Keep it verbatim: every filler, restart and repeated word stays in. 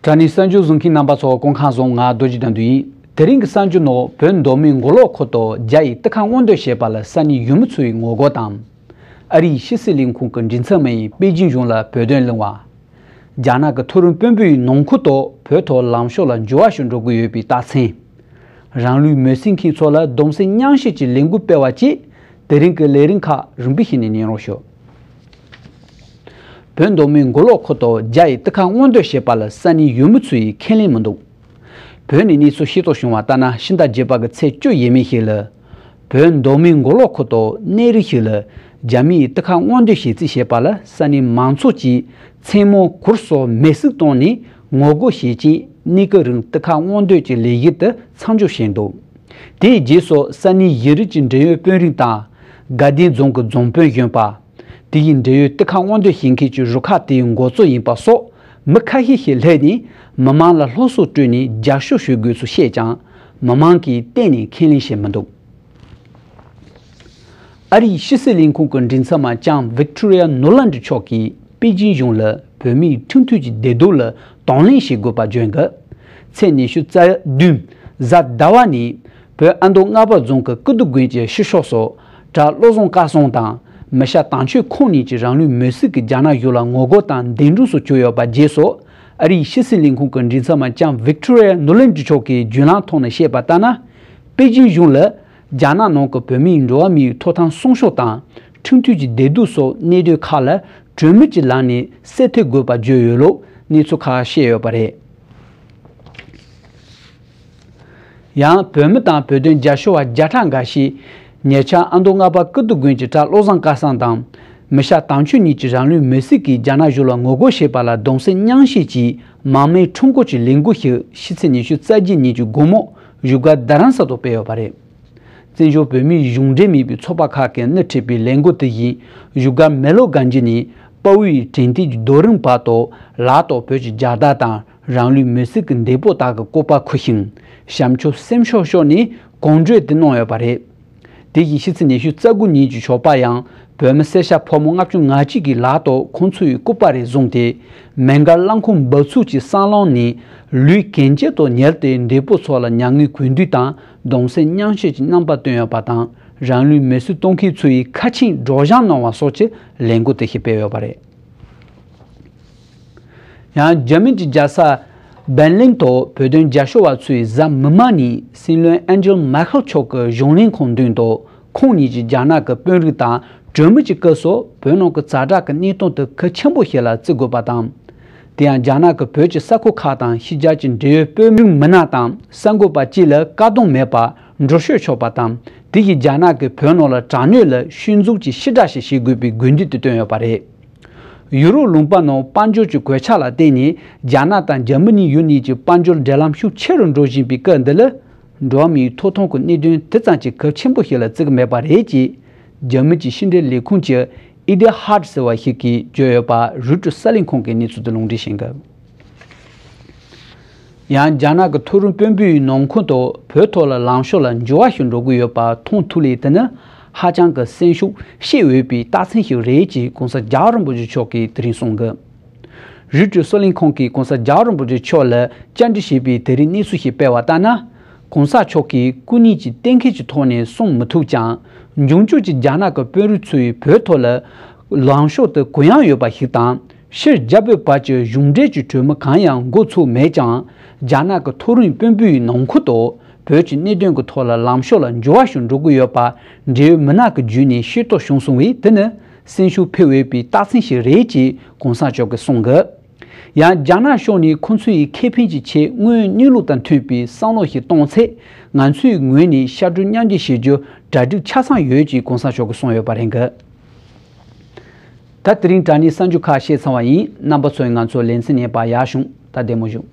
དྲ་གནས་གསར་འགྱུར་གཟིགས་མཁན་རྣམ་པ་ཚོ་སྐུ་ཁམས་བཟང་། ང་རྡོ་རྗེ་དགྲ་འདུལ་ཡིན། དེ་རིང་གི་གསར་འགྱུར་ནང་བོད་མདོ་སྨད་མགོ་ལོག་ཁུལ་དུ་རྒྱ་ཡི་ཏི་ཁ་དབང་འདོད་བྱེད་པ་ལ་ས་གནས་ཡུལ་མི་ཚོས་ངོ་རྒོལ་དང་། ཨ་རིའི་ཕྱི་སྲིད་ལས་ཁུངས་ཀྱི་མགྲིན་ཚབ་མ་ཡིས་པེ་ཅིན་གཞུང་ལ་བོད་དོན་གླེང་བ། རྒྱ་ནག་གི་མཐོ་རིམ་དཔོན་པོ་ཡི་ནང་ཁུལ་དུ་བོད་ཐོག་ལངས་ཕྱོགས་ལ་འགྱུར་བ་ཞིག་འགྲོ་གི་ཡོད་པའི་རྟགས་མཚན། རང་ལུས་མེར་སྲེག་མཁན་ཚོ་ལ་གདུང་སེམས་མཉམ་བསྐྱེད་ཀྱི་ལས་འགུལ་སྤེལ་བ་བཅས། དེ་རིང་གི་ལས་རིམ་ཁག་རིམ་པས་བཤད་ནས་ཉན་རོགས་ཞུ། བོད་མདོ་སྨད་མགོ་ལོག་ཁུལ་དུ་རྒྱ་ཡི་ཏི་ཁ་དབང་འདོད་བྱེད་པ་ལ་ས་གནས་ཡུལ་མི་ཚོས་ཁས་ལེན་མི་འདུག་བོད་ནས་གནས་ཚུལ་ཤེས་རྟོགས་བྱུང་བ་ལྟར་ན། ཕྱི་ཟླ་བརྒྱད་པ་གི་ཚེས་བཅུ་ཡས་མས་ཤིག་ལ། བོད་མདོ་སྨད་མགོ་ལོག་ཁུལ་དུ་གནས་རི་ཞིག་ལ་རྒྱ་མིའི་ཏི་ཁ་དབང་འདོད་བྱེད་རྩིས་བྱས་པ་ལ་ས་གནས་མང་ཚོགས་ཀྱིས་མཚན་མོ་གུར་སོགས་མེ་གསོད་བཏང་ནས་ངོ་རྒོལ་བྱེད་ཀྱིན། གནས་སྐབས་རིང་ཏི་ཁ་དབང་འདོད་ཀྱི་ལས་གཞི་དེ་མཚམས་འཇོག་བྱས་འདུག་དེའི་རྗེས་སུ་ས་གནས་བཞི་རིགས་ཀྱི་འབྲེལ་ཡོད་དཔོན་རིགས་དང་། དགའ་ལྡན་རྫོང་གི་རྫོང་དཔོན་གཞོན་པ། དེ་ཡི་འབྲེལ་ཡོད་ཏི་ཁ་དབང་འདོད་བྱེད་མཁན་གྱི་རུ་ཁག་དེའི་འགོ་གཙོ་ཡིན་པ་སོགས་མི་ཁ་ཤས་ཤིག་སླེབས་ནས་མི་མང་ལ་སློབ་གསོ་སྤྲོད་ནས་རྒྱབ་སྐྱོར་ཞུ་དགོས་ཚུལ་བཤད་ཀྱང་། མི་མང་གིས་གཏན་ནས་ཁས་ལེན་བྱེད་མི་འདུག་ཨ་རིའི་ཕྱི་སྲིད་ལས་ཁུངས་ཀྱི་མགྲིན་ཚབ་མ་ལྕམ་Victoria Nuland མཆོག་གིས་པེ་ཅིན་གཞུང་ལ་བོད་མིའི་ཁྲིམས་མཐུན་གྱི་བདེ་སྡུག་ལ་གདོང་ལེན་བྱེད་དགོས་པ་བརྗོད་འདུག་ཚེས་ཉི་ཤུ་རྩ་བདུན་གཟའ་ཟླ་བ་ནས་བོད་ཨ་མདོ་རྔ་པ་རྫོང་གི་ཀིརྟི་དགོན་གྱི་ཕྱི་ཕྱོགས་སུ་གྲྭ་བློ་བཟང་སྐལ་བཟང་དང་མི་ཤ་དྭངས་ཆོས་ཁོང་གཉིས་ཀྱིས་རང་ལུས་མེར་སྲེག་གིས་རྒྱ་ནག་གཞུང་ལ་ངོ་རྒོལ་དང་འདས་གྲོངས་སུ་གྱུར་ཡོད་པ་རྗེས་སུ། ཨ་རིའི་ཕྱི་སྲིད་ལས་ཁུངས་ཀྱི་མགྲིན་ཚབ་མ་ལྕམ་Victoria Nuland མཆོག་གིས་བརྒྱུད་ལམ་ཐོག་ནས་བཤད་པ་ལྟར་ན། པེ་ཅིན་གཞུང་ལ་རྒྱ་ནག་ནང་གི་བོད་མིའི་འགྲོ་བ་མིའི་ཐོབ་ཐང་སྲུང་སྐྱོབ་དང་། ཁྲིམས་མཐུན་གྱི་བདེ་སྡུག་སོགས་གནད་དོན་ཁག་ལ་གྲོས་མོལ་གྱི་ལམ་ནས་སེལ་ཐེབས་དགོས་པ་བརྗོད་ཡོད་ལུགས་གནས་ཚུལ་ཁག་བཤད་ཡོད་པ་རེད། ཡང་བོད་མི་དང་བོད་དོན་རྒྱབ་སྐྱོར་བ་བརྒྱ་ཕྲག་འགའ་ཞིག་ཉེ་ཆར་ཨ་མདོ་རྔ་པ་ཀིརྟི་དགོན་གྱི་གྲྭ་བློ་བཟང་སྐལ་བཟང་དང་། མི་ཤ་དྭངས་ཆོས་གཉིས་ཀྱིས་རང་ལུས་མེར་སྲེག་གིས་རྒྱ་ནག་གཞུང་ལ་ངོ་རྒོལ་བྱས་པ་ལ་གདུང་སེམས་མཉམ་སྐྱེད་ཀྱིས་མར་མེ་ཁྲོམ་སྐོར་གྱི་ལས་འགུལ་ཞིག་ཕྱི་ཚེས་ཉི་ཤུ་རྩ་བརྒྱད་ཉིན་གྱི་དགོང་མོ་བཞུགས་སྒར་རྡ་རམ་ས་ལ་སྤེལ་ཡོད་པ་རེད། བཙན་བྱོལ་བོད་མིའི་གཞུང་འབྲེལ་མིན་པའི་ཚོགས་པ་ཁག་གིས་སྣེ་ཁྲིད་པའི་ལས་འགུལ་དེ་བཞིན་བཞུགས་སྒར་མེ་ལོ་གན་ཇི་ནས་དཔའ་བོའི་དྲན་རྟེན་གྱི་རྡོ་རིང་བར་དུ་ལག་ཐོག་བོད་ཀྱི་རྒྱལ་དར་དང་རང་ལུས་མེར་སྲེག་གི་མདེའུ་སྤོས་དག་གི་བཀོད་པ་འཁུར་ཞིང་། བྱམས་ཆུ་སེམས་ཤོག་ཤོག་ནས་གང་གྲོས་དེ་གནང་ཡོད་པ་རེད། དེ་བཞིན་ཕྱི་ཚེས་ཉི་ཤུ་རྩ་དགུ་ཉིན་གྱི་ཞོགས་པ་ཡང་བོད་མི་སེར་སྐྱ་ཕོ་མོ་ལྔ་བཅུ་ང་གཅིག་གིས་ལག་ཐོག་ཁོང་ཚོའི་སྐུ་པར་རེ་བཟུང་སྟེ། མེ་འགར་རླངས་འཁོར་འབབ་ཚུགས་ཀྱི་སྲང་ལམ་ནས་ལུས་གན་རྐྱལ་དུ་ཉལ་ཏེ་མདེའུ་སྤོས་ཚོགས་ལ་མྱ་ངན་གུས་འདུད་དང་གདུང་སེམས་མཉམ་སྐྱེད་ཀྱི་རྣམ་པ་བསྟན་ཡོད་པ་དང་། རང་ལུས་མེར་སྲེག་གཏོང་མཁན་ཚོ་ཡི་ཁ་ཆེམས་སྒྲོག་སྦྱང་གནང་བ་སོགས་ཀྱི་ལས་འགུལ་དེ་ཞིག་སྤེལ་ཡོད་པ་རེད། ཡང་འཇར་མན་གྱི་རྒྱལ་ས་བར་ལིན་དུ་བོད་དོན་རྒྱབ་སྐྱོར་བ་ཚོས་གཟའ་མིག་དམར་ཉིན་སྲིད་བློན་ཨན་ཇེལ་མེར་ཁེལ་མཆོག་གི་གཞུང་ལས་ཁང་མདུན་དུ་ཁོང་ཉིད་ཀྱིས་རྒྱ་ནག་གི་དཔོན་རིགས་དང་གྲོས་མོལ་གྱི་སྐབས་སུ་བོད་ནང་གི་ཛ་དྲག་གི་གནས་སྟངས་དེ་གལ་ཆེན་པོ་ཞིག་ལ་བརྩི་དགོས་པ་དང་། དེ་ཡང་རྒྱ་ནག་གིས་བོད་ཀྱི་ས་ཁུལ་ཁག་དང་ཕྱི་རྒྱལ་གྱི་འབྲེལ་ཡོད་དཔོན་རིགས་མི་སྣ་དང་གསར་འགོད་པ་བཅས་ལ་བཀག་སྡོམ་མེད་པར་འགྲུལ་བཞུད་ཆོག་པ་དང་། དེ་བཞིན་རྒྱ་ནག་གིས་བོད་ནང་ལ་དྲག་གནོན་ལ་ཤུགས་འཛུགས་ཀྱིས་ཕྱིར་བསྒྲགས་ཤིག་བྱེད་དགོས་པའི་དགོས་འདུན་དེ་བཏོན་ཡོད་པ་རེད། ཡུ་རོབ་ལུང་པ་ནང་དཔལ་འབྱོར་གྱི་གོད་ཆག་ལ་བརྟེན་ནས་རྒྱ་ནག་དང་འཇར་མ་ནི་ཡུལ་གཉིས་ཀྱི་དཔལ་འབྱོར་འབྲེལ་ལམ་ཤུགས་ཆེ་རུ་འགྲོ་བཞིན་པའི་སྐབས་འདི་ལ། འགྲོ་བ་མིའི་ཐོབ་ཐང་གི་གནད་དོན་དེ་ཙམ་གྱིས་གལ་ཆེན་པོ་ཞིག་ལ་བརྩི་གི་མེད་པ་རེད་ཅེས། འཇར་མ་ནི་གྱི་ཕྱི་འབྲེལ་ལས་ཁུངས་ཀྱི་ཨི་ཌི་ཧར་ཟེར་བ་ཞིག་གིས་བརྗོད་ཡོད་པ་རོའི་ཊར་གསར་ལས་ཁང་གིས་གནས་ཚུལ་དེ་ལུང་འདྲེན་བྱེད་འདུག་ཡང་རྒྱ་ནག་གི་མཐོ་རིམ་དཔོན་པོའི་ནང་ཁུལ་དུ་བོད་ཐོག་ལ་ལངས་ཕྱོགས་ལ་འགྱུར་བ་ཞིག་འགྲོ་གི་ཡོད་པ་མཐོང་ཐུབ་ལེ། དེ་ནི་ཧ་ཅང་གི་སེམས་ཤུགས་སྐྱེད་འོས་པའི་རྟགས་མཚན་ཞིག་རེད་ཅེས་༸གོང་ས་༸རྒྱལ་བ་རིན་པོ་ཆེ་མཆོག་གིས་དེ་རིང་གསུངས་འདུག་རོའི་ཊར་གསར་ལས་ཁང་གིས་༸གོང་ས་༸རྒྱལ་བ་རིན་པོ་ཆེ་མཆོག་ལ་བཅར་འདྲི་བྱས་པའི་དེ་རིང་གནས་ཚུལ་ཞིག་སྤེལ་བ་ལྟར་ན། ༸གོང་ས་མཆོག་གིས་སྐུ་ཉིད་ཀྱིས་གཏན་འཁེལ་གྱི་ཐོག་ནས་གསུང་མི་ཐུབ་ཀྱང་། འབྱུང་འགྱུར་གྱི་རྒྱ་ནག་གི་དཔོན་རིགས་ཚོས་བོད་ཐོག་ལ་ལངས་ཕྱོགས་དེ་གུ་ཡངས་ཡོད་པ་ཞིག་དང་། ཕྱིར་རྒྱ་བོད་བར་གྱི་གཞུང་འབྲེལ་གྱི་གྲོས་མོལ་གང་ཡང་འགོ་ཚུགས་མེད་ཀྱང་། རྒྱ་ནག་གི་མཐོ་རིམ་དཔོན་པོའི་ནང་ཁུལ་དུ་བོད་ཀྱི་གནད་དོན་གྱི་ཐོག་ལ་ལངས་ཕྱོགས་ལ་འགྱུར་བ་ཞིག་འགྲོ་གི་ཡོད་པ་འབྲེལ་ཡོད་མི་སྣ་གི་བརྒྱུད་ནས་ཤེས་རྟོགས་བྱུང་སོང་བས། དེ་ནི་སེམས་ཤུགས་འཕེལ་འོས་པའི་རྟགས་མཚན་ཞིག་རེད་ཅེས་༸གོང་ས་མཆོག་གིས་གསུངས་འདུག་ཡང་རྒྱ་ནག་ཕྱོགས་ནས་ཁོང་ཚོའི་ཁེ་ཕན་གྱི་ཆེད་དངོས་ཡོད་གནས་ལུགས་དང་མཐུན་པའི་བསམ་བློ་ཞིག་བཏང་ཚེ། ང་ཚོའི་ངོས་ནས་ཕྱར་གྲུ་མཉམ་འདེགས་བྱེད་རྒྱུ་གྲ་སྒྲིག་ཆ་ཚང་ཡོད་ཅེས་༸གོང་ས་མཆོག་གིས་གསུངས་ཡོད་པ་རེད་འདུག་ད་དེ་རིང་དྲ་གནས་གསར་འགྱུར་ཁག་བཤད་ཚར་བ་ཡིན། རྣམ་པ་ཚོས་ང་ཚོའི་ལེ་ཚན་ཉན་པར་ཡག་བྱུང་། ད་བདེ་མོ་བཞུགས།